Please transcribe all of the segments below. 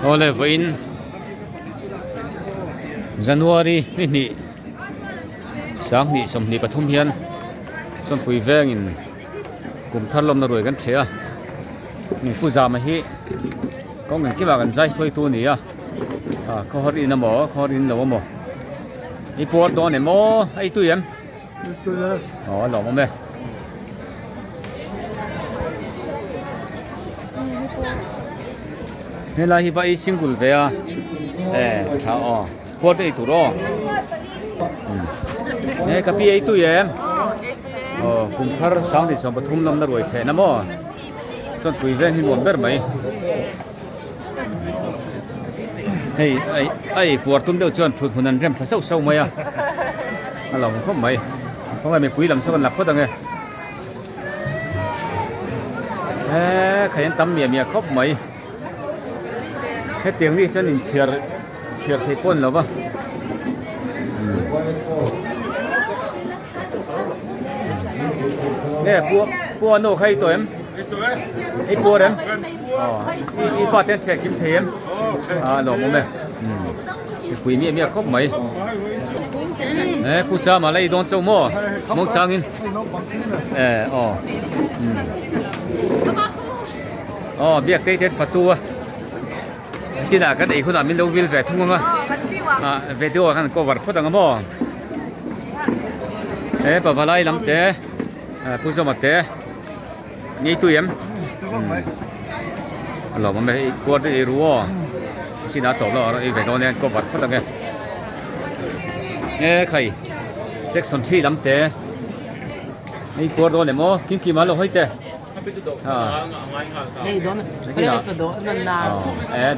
Awle vawiin January ni hnih sanghnih 23 hian Chawnpui vengin kum thar lawmna ruai kan ṭheh a Pu Zama hi kawng engkimah kan zai hruaitu a ni a khawhar in emaw khawhar in lo emaw i puar dawn em aw a i tui em? Aw a lawmawm e. Helai hi va ei single ve a e tha aw puar te ei tur aw e ka pi ei tui em aw kum thar 2023 lamna ruai thehna maw chuan pui veng hi nuam ber mai. Hei ai ai puar tum deuh chuan thut hmun an rem tha sauh sauh mai a a lo khawp mai khawngaih mipui lam saw kan la phawt ang e he khai an tam miah miah khawp mai hetiang ni chuan inchhiar chhiar thei pawh a ni lo va. Nge pu pu anu kha i tawh em? I puar em? I i pa ten theh kim thei em? A lawm awm e. Mipui miah miah khawp mai. E pu chama la i dawn chauh maw? Mawng changin. E aw. Aw biak tei ten fatu a. Tinah kan ei hunah min lo vil ve thung ang a, ah video ah khan cover phawt ang a maw? He pavalai lam te Pu Zawma te ngei tui em? A lawm awm e hei kuar te ei ru aw tinah tawp lo a rawn ei ve dawn e an cover phawt ang e. E khai section 3 lam te ngei kuar dawn em aw kim kim a lo hawi te. E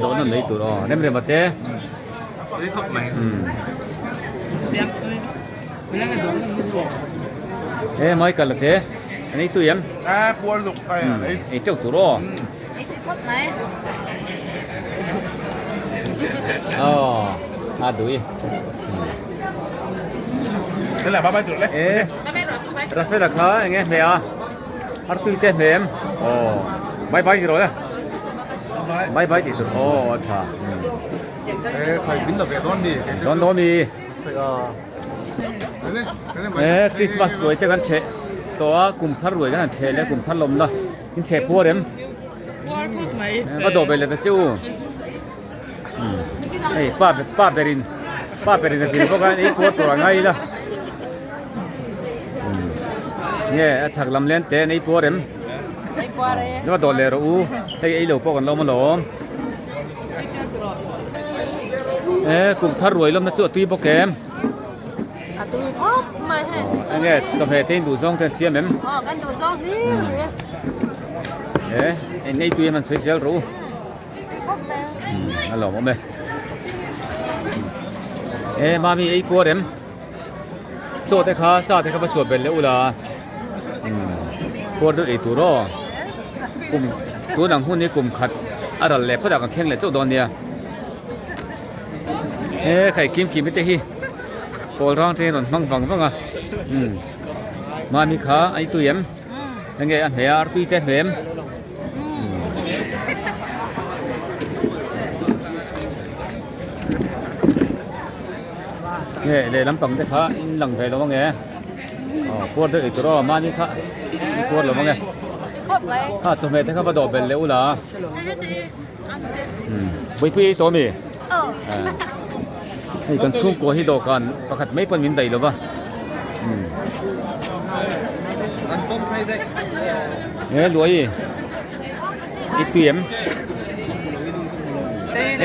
dawh nan mai tur aw rem rem a te e Michael a te an ei tui em ei teuh tur aw aw a dui e Rafael-a kha eng nge hmeh a. Artui te hnem aw bye bye ti rawh le bye bye tih tur aw a tha e khai min la ve dawn ni dawn lo mi e Christmas ruai te kan theh tawh a kum thar ruai kan han theh leh kum thar lawmna in theh puar em va dawh ve leh ta che u hei pa pa berin pa berin a vil bawk a ei puar tur a ngai ila nge a chhak lam len te an ei puar em va dawh leh rawh u hei ei lo pawh kan lawm alawm e kum thar ruai lawmna chu a tui bawk em a tui khawp mai hei enge chawhmeh te in duh zawng te an siam em aw kan duh zawng hlir mai e eng ei tui em an sawi zel rawh u a lawm awm e e mami ei puar em chaw te kha sa te kha va suah belh leh ula puar deuh ei tur aw kum tun ang hun hi kum khat a ral leh phawt ah kan thleng leh chauh dawn nia e khai kim kim te hi pawl rang te rawn hmang vang vang a mami kha a tui em enge a hmeh a artui te hmeh em. Nge lehlam pang te kha in lang ve lo ange aw puar deuh ei tur aw mahni kha i puar lo ange ha chawhmeh te kha va dawh belh leh ula buaipui ei tawh ami hei kan chhungkua hi dawhkan pakhat mai pawn min daih lo va e luai i tui em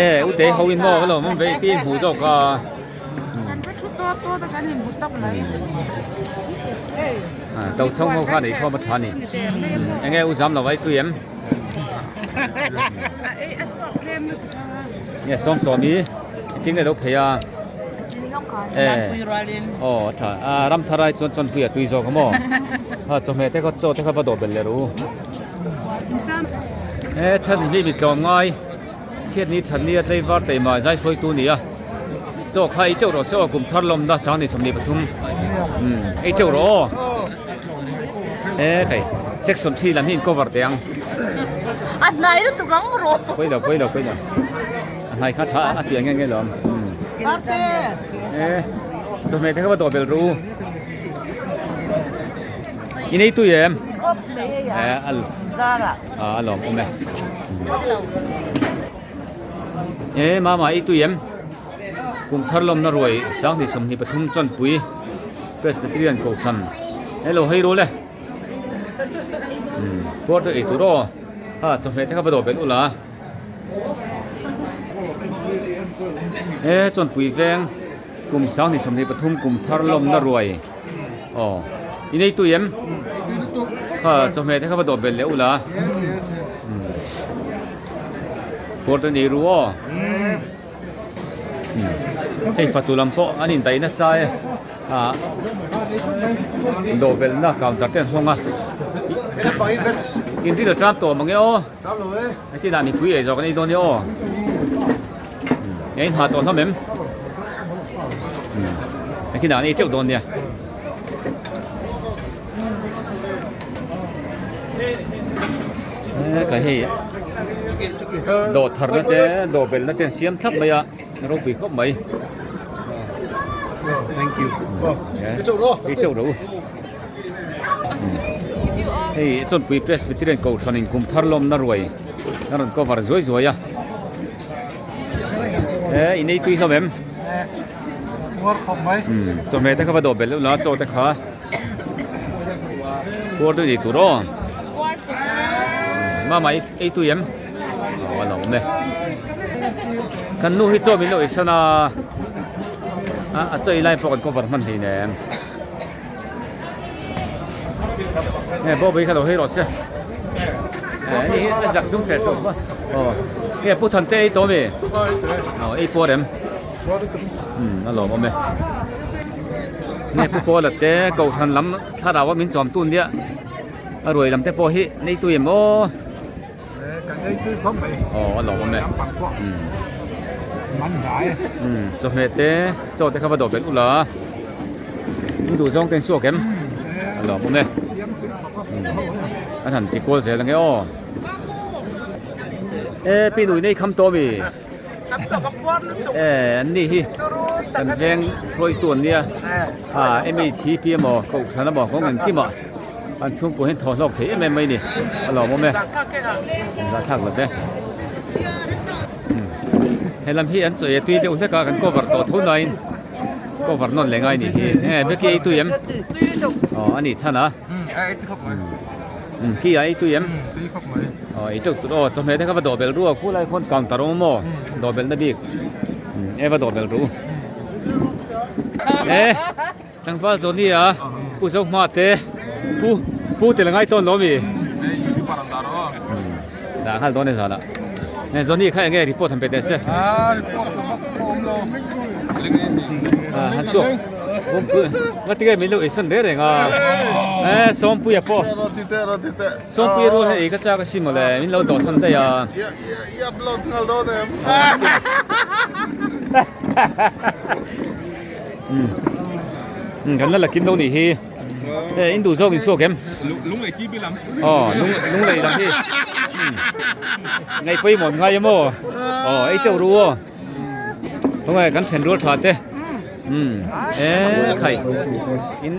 e u te ho in maw ka lo awm ve i hmuh zawk a to chhawng ho khan ei khawm a tha a ni enge u zam lo a i tui em nge sawm sawm i tin nge lo phei a e aw a tha a ram thar ai chuan chawnpui a tui zawk a maw ha chawhmeh te kha chaw te kha va dawh belh leh rawh u e chhan hi mi tlawm ngai chhiat ni that ni a tlei var tei mai zai hruaitu a ni a chaw kha ei teuh rawh se aw kum thar lawmna 2023 ei teuh rawh aw e khai section 3 lam hi in cover teh ang. A hnai lutuk ang rawh. Pawi lo, pawi lo, pawi lo. A hnai kha tha a fiah nge nge lawm. E, chawhmeh te kha va dawh belh ru. I nei tui em? E, al. Zara. A, a lawm awm e. E, mama i tui em? Kum thar lawmna ruai sanghnih 23 chawnpui Presbyterian Kohhran. Hello, hei rul e. Puar te ei tur aw. Ha, chawhmeh te kha va dawh belh ula. E, chawnpui veng kum 2023 kum thar lawmna ruai. Aw, i nei tui em? Ha, chawhmeh te kha va dawh belh leh ula. Puar te nei ru aw. Hei fatu lam pawh an indaih nasa e ah dawhbelhna counter te an hawng a in rin a tlam tawh mange aw heti lah mipui ei zawk an ei dawn nia aw a inhah tawh hlawm em heti lah an ei teuh dawn nia. He hei dawh tharna te dawh belhna te an siam thlap mai a ropui khawp mai thank you ei chauh ro hei chawnpui presbyterian kohhran in kum thar lawmna ruai a rawn cover zuai zuai a he in ei tui hlawm em chawhmeh te kha va dawh belh deuh la chaw te kha. Puar deuh ni tur aw. Mama ei tui em? Aw a lo awm e. Kan nu hi chaw min lo ei san a, a chaw ei lai pawh kan cover hman hleinem. Nge Bawbei kha lo hei rawh se. Hei hi a zak zum hreh hreh a. Aw nge Pu Thante ei tawh mi? Aw ei puar em? Umm a lawm awm e. Nge Pu Pawla te Kohhran lam thlarau a min chawm tun nia a ruai lam te pawh hi nei tui em aw. Kan nei tui khawp mai. Aw a lawm awm e. Umm chawhmeh te chaw te kha va dawh belh ula in duh zawng te in suak em a lawm awm e. An han ti kual zel ange aw. E pi nui nei kham tawh ami. E an ni hi kan veng hruaitu an nia a MHP emaw kohhran emaw kawng engkim ah an chhungkua hian thaw hlawk thei em em mai a ni a lawmawm e zahthlak lo te he lam hi an chawi a tui deuh hlek a kan cover tawh tho nain cover nawn leh ngai a nih hi e Becky ei tui em aw a nih chhan a. Umm khi a ei tui em? Tui khawp mai. Aw ei teuh tur aw chawhmeh te kha va dawh belh ru a khulai khawn counter a awm aw dawh belh na bik umm e va dawh belh ru e tlangval zawh ni a pu zo hma te pu pu tel a ngai tawn lo mi dah nghal dawn e zan ah e zawh ni kha enge report han pe teh se a han chhuak Ngatinge min lo eisawn reng reng a e Sawmpuia pawh Sawmpuia rual hian ei ka chak asin mawle min lo dawhsawn daih a umm kan la la kim lo nih hi e in duh zawk in suak em aw lunglei lam hi ngaihpawimawh ngai em aw aw ei teuh ru aw. Khawngaih kan then rual tha te umm e khai in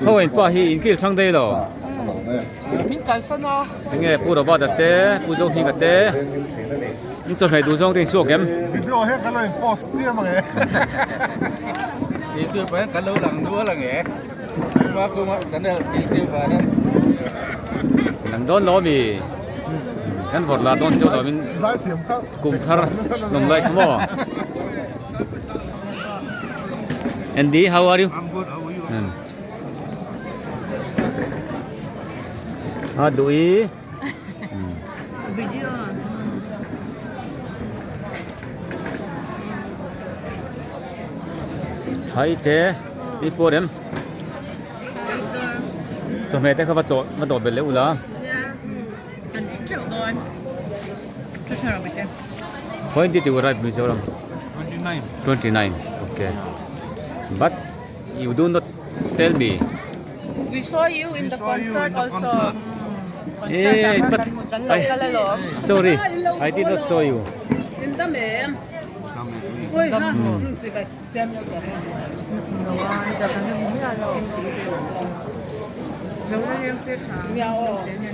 khawngaih pa hi in kil thlang daih lo min kal san a enge pu Robert a te pu Zohminga te in chawhmeh duh zawng te in suak em video hian kan lo in post chiam ang e youtube ah hian kan lo lang nual ang e kuma kuma channel youtube ah hian lang dawn lo ami kan vawrh lah dawn chu lo in Kum thar nawm lai kha maw? Andy, how are you? I'm good, how are you? Hmm. Ah, Dui. Hmm. Video. Thai te, i pawh rem. Chawhmeh te kha va chawh va dawh belh leh ula. When did you arrive Mizoram? 29. 29. Okay. But you do not tell me. We saw you in the saw you concert in the also. concert. Concert Eh, ah but kan hmu Kan lo kal alawm. Sorry, I did not saw you.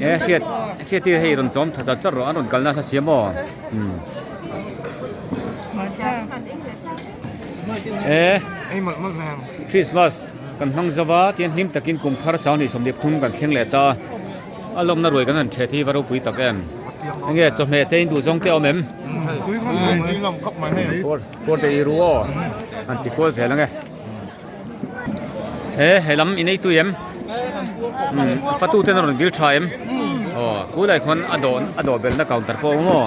E hriat hriat hi hei rawn chawm tha char char rawh an rawn kalna hla siam aw. E Christmas kan hmang zova tian hlim takin kum thar sang ni 13 kan thleng leh ta a lawmna ruai kan han ṭhet hi va ropui tak em. Enge chawhmeh te in duh zawng te a awm em? Puar te i ru aw han ti kual zel ang e. He he lam i nei tui em? A fatu ten a rawn vil tha em? Aw kulai khawn a dawh a dawh belna counter pawh a awm aw.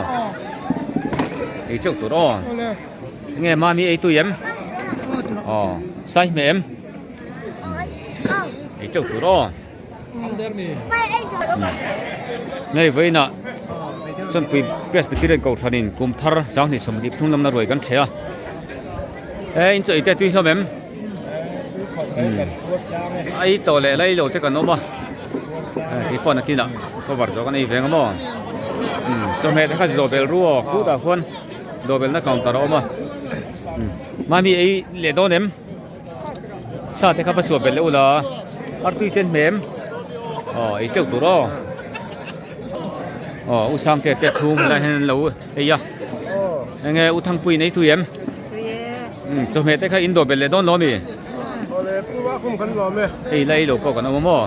Ei teuh tur aw. Enge mami ei tui em? Aw sai hmeh em? Ei teuh tur aw. Hei vawiinah Chawnpui Presbyterian Kohhranin kum thar 2023 lamna ruai kan thleh a, he in chaw ite tui hlawm em? Ai tawh leh lai lo te kan awm a, kei pawh nakinah cover zawh kan ei ve ang maw? Chawhmeh te kha zawh bel ru aw, khutah khuan dawh belna counter a awm a, mahni ei leh dawn em? Sa te kha va suah belh leh ula artui te an hmem aw ei teuh tur aw aw u sangte te chhung helai hian an lo ei a enge u thangpui in ei tui em chawhmeh te kha in dawh belh leh dawn lo ami hei la ei lo pawh kan awm a maw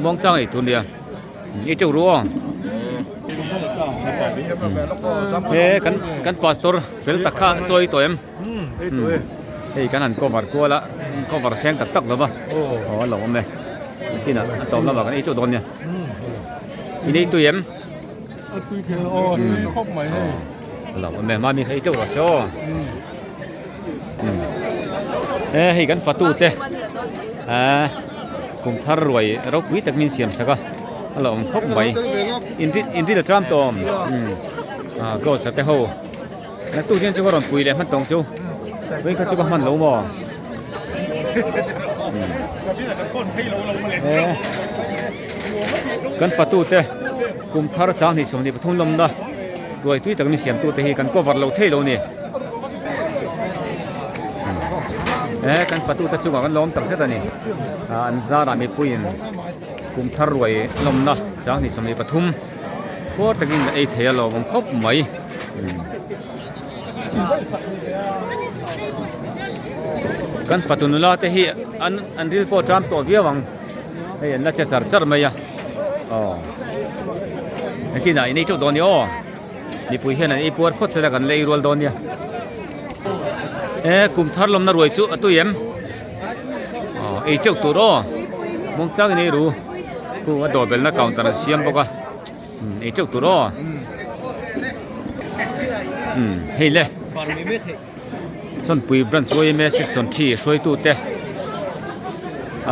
muangchang ei tur nia. I teuh ru aw. He kan kan pastor fel tak kha chawi tawh em? Hei kan han cover kual a, cover seng tak tak lova. Aw a lo awm e. Tinah a tawm lamah kan ei teuh dawn nia. In ei tui em? A tui kher aw, tui khawp mai hei. A lo awm e, mami kha ei teuh rawh se aw. He hei kan fatu te kum thar ruai ropui tak min siam sak a a lo awm khawp mai inri la tram tawm ghost te ho naktuk hian chu ka rawn pui leh hman tawng chu vawiin kha chu ka hman lo maw kan fatu te kum thar 2023 lawmna ruai tui tak min siam tu te hi kan cover lo thei lo a ni. He kan fatu te chungah kan lawm tak zet a ni an zarah mipuiin kum thar ruai lawmna 2023 khuar takin ei thei a lawmawm khawp mai kan fatu nula te hi an an ril pawh ṭam tawh viau ang hei an la che char char mai a aw engtin ah in ei teuh dawn ni aw. Mipui hian an ei puar phawt sela kan la ei rual dawn nia. E kum thar lawmna ruai chu a tui em? Aw ei teuh tur aw. Muangchang in ei ru. Khu a dawh belna counter an siam bawk a. Ei teuh tur aw. Umm hei le. Chawnpui branch yma section 3 hruaitute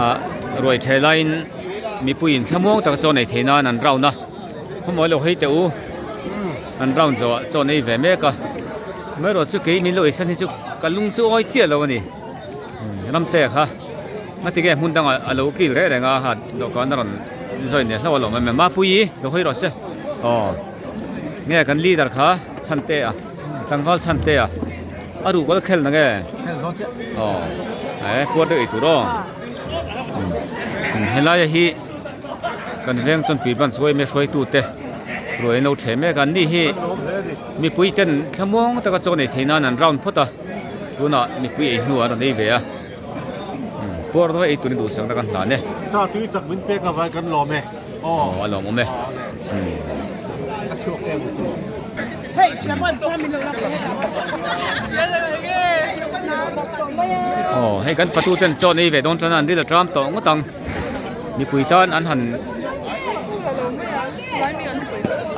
ah ruai thei laiin mipuiin thlamuang taka chaw nei thei nan an round a khawmawi lo hei teh u an round zawhah chaw nei ve mek a amaherawh chu kei min lo eisan hi chu ka lung chu awi chiah lo a ni ramte kha ngatinge hmun dangah a lo kil reng reng a ha dawhkan a rawn join leh hlauh alawm em em a Puii lo hawi rawh se aw nge kan leader kha Chhante a. Tlangval chhan te a a ruh kal khel na nge Khel dawn chiah. Aw e puar deuh ei tur aw. Helai hi kan veng chuan tui ban chuai mai hruaitu te ruai an lo ṭheh mek a an ni hi mipui ten thlamuang taka chaw nei thei nan an round phawt a tunah mipui ei hnu an rawn ei ve a puar deuh ei turin duhsakna kan hlan e. Sa tui tak min pek avai kan lawm e. Aw a lawmawm e. A chhuak em. Aw hei kan fatu ten chaw nei ve dawn tan a an ril a tram tawh ngawt ang mipui tan an han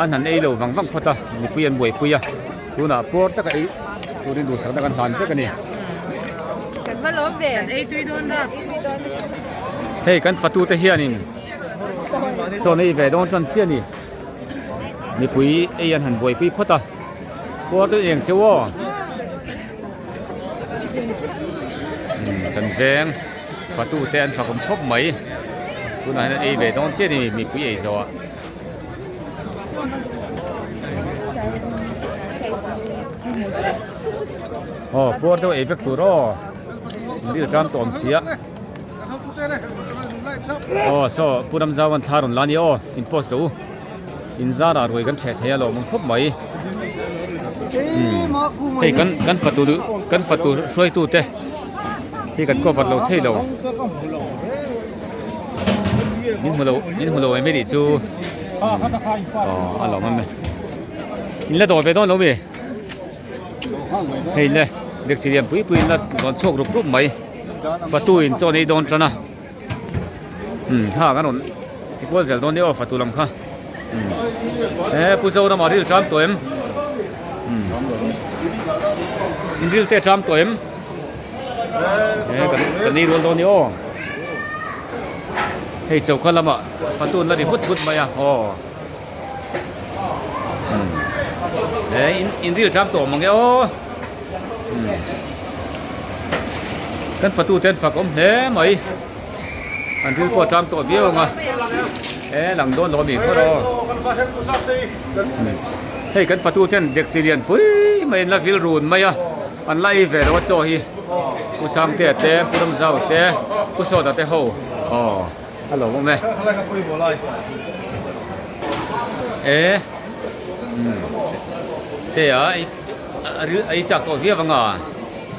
an han ei lo vang vang phawt a mipui an buaipui a tunah puar taka ei turin duhsakna kan hlan vek a ni. Hei kan fatu te hianin chaw nei ve dawn tan chiah a ni. Mipui ei an han buaipui phawt a, puar deuh eng cheu aw. Kan veng fatu te an fakawm khawp mai, tunah hian an ei ve dawn chiah a ni mipui ei zawh ah. Aw puar deuh ei vek tur aw in ril tlang tawh awm sia aw saw Pu Ramzauan thla rawn la a ni aw in post lo u in zarah ruai kan hreh thei a lawm ang khawp mai hei kan kan fatu kan fatu hruaitu te hi kan cover lo thei lo min hmu lo min hmu lo em anih chu aw a lawm awm e in la dawr ve dawn lo mi. Hei le dekchi lian pui pui in la rawn chhuak rup rup mai fatu in chaw nei dawn tan a umm kha kan rawn ti kual zel dawn nia aw fatu lam kha umm he pu Zorama ril ṭam tawh em umm in ril te a ṭam tawh em he kan kan nei rual dawn nia aw hei choka lamah fatu an la ri vut vut mai a aw. He in ril tlang tawh mang e aw kan fatu te an fak awm hle mai an ril pawh a tlang tawh viau ang a he lang dawn lo a mi khawr aw hei kan fatu ten dekchi lian pui mai an la vil run mai a an la ei ve lo a chaw hi Pu Sangtea te Pu Ramzau te Pu Sawta te ho aw. A lo awm e. E te a a i chak tawh viau anga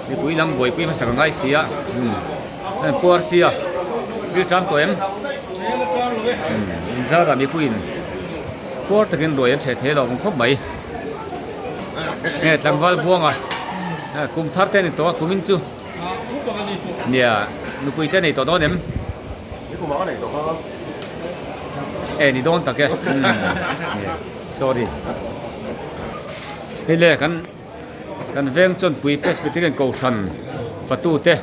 mipui lam buaipui hmasa ka ngai si a an puar si a ril tang tawh em inzarah mipuiin puar takin ruai an hreh thei lo ang khawp mai nge tlangval buanga kum thar te a ni tawh a kumin chu. Nia, nupui te nei tawh dawn em? E ni dawn tak e. Sorry. Hei le kan kan veng chawnpui Presbyterian Kohhran fatu te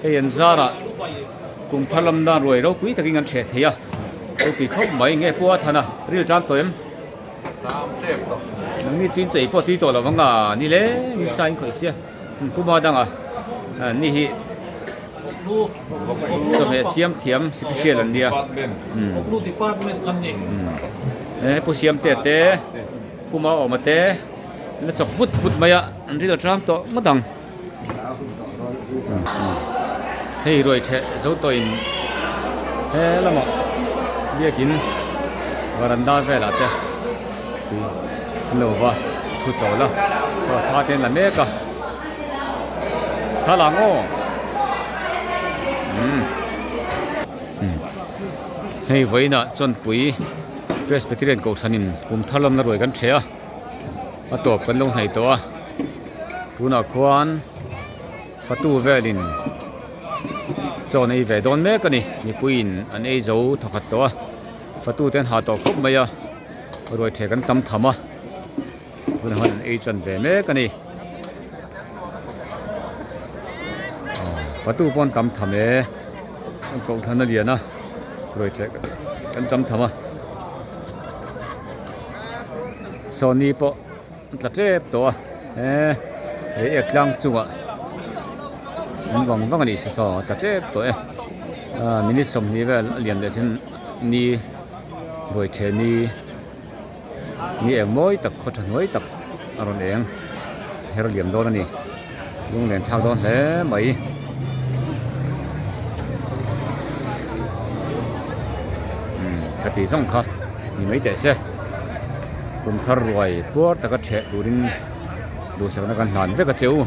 hei an zarah kum thar lam dan ruai ropui takin kan hreh thei a. Ropui khawp mai nge pua than a ril tan tawh em? Nangni chu in chei pawh tui tawh lo ang a ni le in sa in khawih sia. Puma danga ni hi chawhmeh siam thiam special an nia he pu siam te te puma awma te la chawk vut vut mai a an ril atang tawh ngawt ang hei ruai theh zo tawh in he lamah biakin varanda velah te tui an lo va thu chawl a chaw thla te an la mek a thla lang aw umm hei vawiinah chuanpui Presbyterian kohhranin kum thar lamna ruai kan ṭheh a a tawp kan lo hnaih tawh a tunah khuan fatu velin chaw an ei ve dawn mek a ni mipuiin an ei zo thawkhat tawh a fatu te an ha tawh khawp mai a. Ruai thek an tam tham a tunah hian an ei tan ve mek a ni fatu pawh an tam tham e an kohhran a lian a ruai thek an tam tham a sawni pawh an tla tep tawh a he hei ek tlang chungah an vang vang a nih saw a tla tep tawh e minute 20 vel a lian leh sin ni. Ruaithehni ni eng mawi tak khaw tha hnuai tak a rawn eng her liam dawn a ni lunglen thlak dawn hle mai. Umm ka tih zawng kha ni mai teh se kum thar ruai puar taka theh turin duhsakna kan hlan vek a che u.